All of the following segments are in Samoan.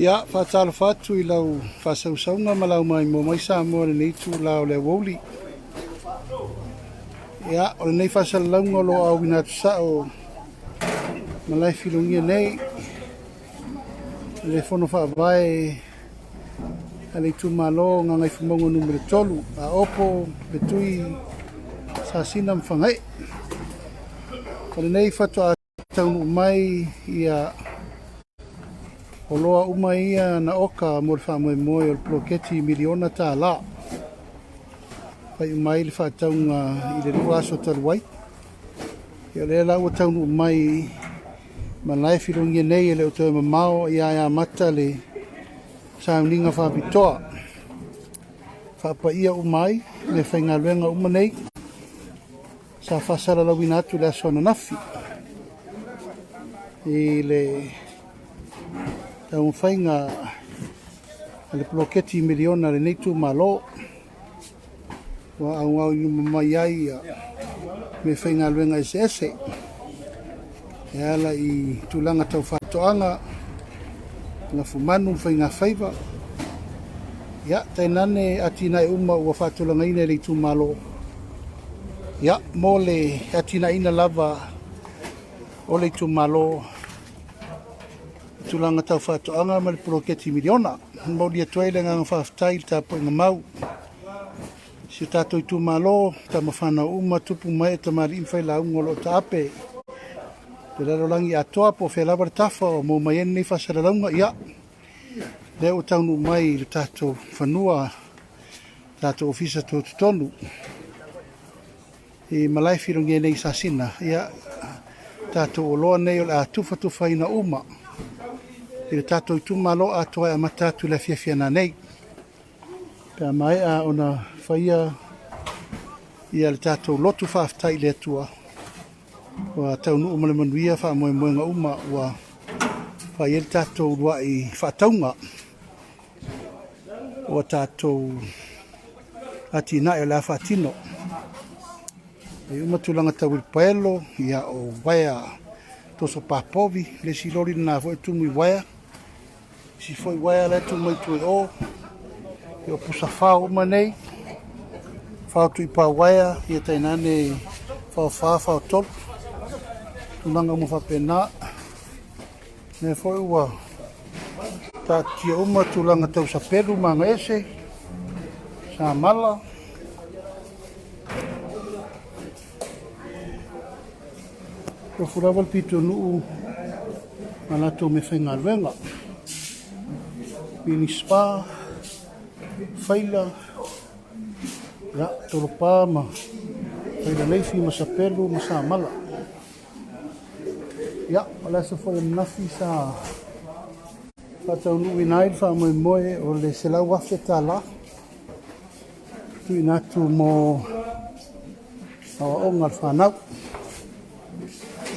Ia, faatalofa atu i lau faasausauga ma lau maimoa mai Samoa i lenei itula o le aoauli. Ia, o lenei faasalalauga o lo o auina atu sao malae filogia nei i le Fono Faavae a le itumalo o Gagaifomauga Nu.3, Aopo, Letui, Sasina ma Fagaee. O lenei faatoa taunuu mai ia oloa uma ia na oka mo le faamoemoe o le poloketi miliona tala. Faaiu mai le faatauga i le 2 aso talu ai. Ia o lea la ua taunuu mai malae filogia nei e le o toe mamao ia e amata le sauniga faapitoa. Faapaia uma ai meafaigaluega uma nei sa faasalalauina atu i le aso ananafi i le taumafaiga a le poloketi miliona a lenei itumalo ua auau i luma mai ai meafaigaluega eseese e ala i tulaga tau faatoaga, lafumanu ma faigafaiva. Ia, tainane atinae uma ua faatulagaina e le itumalo, ia, mo le atinaeina lava o le itumalo i tulaga tau faatoaga ma le poloketi miliona. E momoli atu ai le agaga faafetai i le tapuaiga mau si o tatou itumalo, tama fanau uma, tupu ma ee, tamalii ma failauga o lo o taape le lalolagi atoa po o fea lava le tafa o maua mai ai lenei faasalalauga. Ia, lea ua taunuu mai i le tatou fanua, tatou ofisa tutotonu i malae filogia nei i Sasina. Ia, tatou oloa nei o le a tufatufaina uma i le tatou itumalo atoa e amata atu i le afiafi a nanei. Pe a maea ona faia ia le tatou lotu faafetai i le Atua, ua taunuu ma le manuia faamoemoega uma ua fai ai le tatou uluai faatauga ua tatou atinae o le a faatino. E uma tulaga tau uilipaelo, ia o uaea toso papovi, le isi loli lena foi e tumu i uaea. Isi foi uaea la e tuu mai tua i o, ia o pusa fao uma nei, fao tuipā uaea, ia tainane fao fa, fao tolu, tulaga uma faapena. Lea foi ua taatia uma tulaga tau sapelu ma agaese, samala. Tofu lava le pitonuu ma latou meafaigaluega. Mini spa, faila, ia, tolopa ma faila leifi ma sapelu ma samala. Ia, o le aso foi ananafi sa faataunuuina ai le faamoemoe o le $100,000 tuuina atu mo aoaoga a le fanau.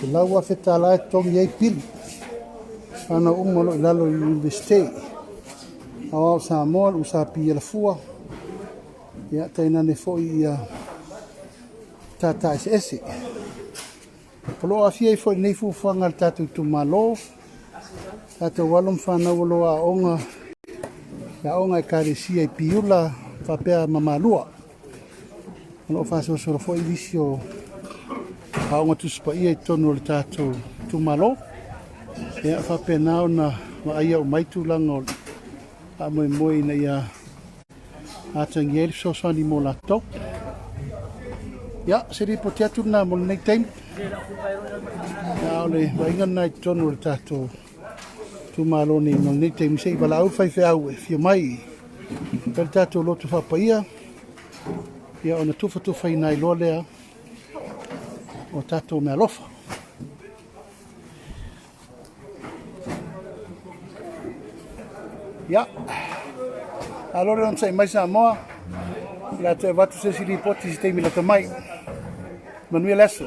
$100,000 e totogi ai pili. Fanau uma o lo o i lalo i le Iunivesite. Aoao Samoa, le USP Alafua, ia tainane foi ia matata eseese. O lo o aafia ai foi i lenei fuafuaga a le tatou itumalo, tatou alo ma fanau o lo o aooga i aoga Ekalesia i Piula faapea ma Malua. O lo o faasolosolo foi nisi o aoga Tusi Paia i totonu o le tatou itumalo. Ia faapena ona vaaia uma ai tulaga o le faamoemoe ina ia atagia ai le fesoasoani mo latou. Ia, se lipoti atu lena mo lenei taimi. A o le vaaiga lena i totonu o le tatou itumalo nei mo lenei taimi, se i valaau le faifeau e afio mai e fai le tatou lotu faapaia, ia ona tufatufaina ai loa lea o tatou meaalofa. Ia, malo le onosai mai Samoa. O le a toe avatu se isi lipoti i se taimi lata mai. Manuia le aso.